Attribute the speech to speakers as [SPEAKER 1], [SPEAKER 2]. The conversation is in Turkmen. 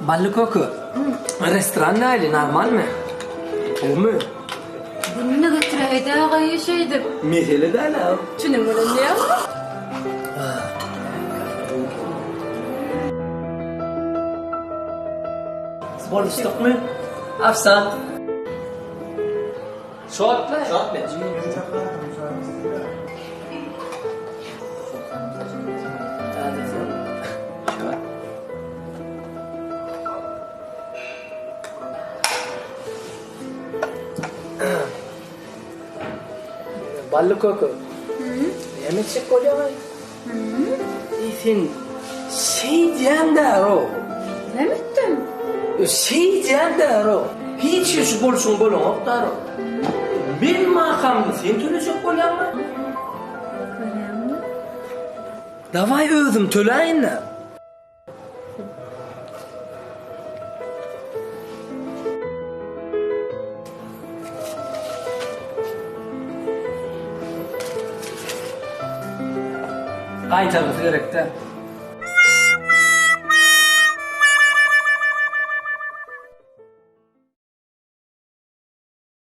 [SPEAKER 1] Bally köke. Restoran näli, normalmy? Gowumy?
[SPEAKER 2] Gününe getiräýdi agaýy şeýdip.
[SPEAKER 1] Mesele däl-ä.
[SPEAKER 2] Çynyň bilen diýýäňmi?
[SPEAKER 1] Boluşdykmy? Afsan. Şotla. Şot ber. Bally köke. Näme etjek bolýaň-aý? Eý sen şeýdýäň-dä-row.
[SPEAKER 2] Näme etdim?
[SPEAKER 1] Şeýdýäň-dä-row. Hiç şu bolşuň bolanok-da-row. Men makammy sen tölejek bolýaňmy?
[SPEAKER 2] Görýäňmi?
[SPEAKER 1] Dawaý özüm töläýin-dä. Gaýtargysy gerekdä.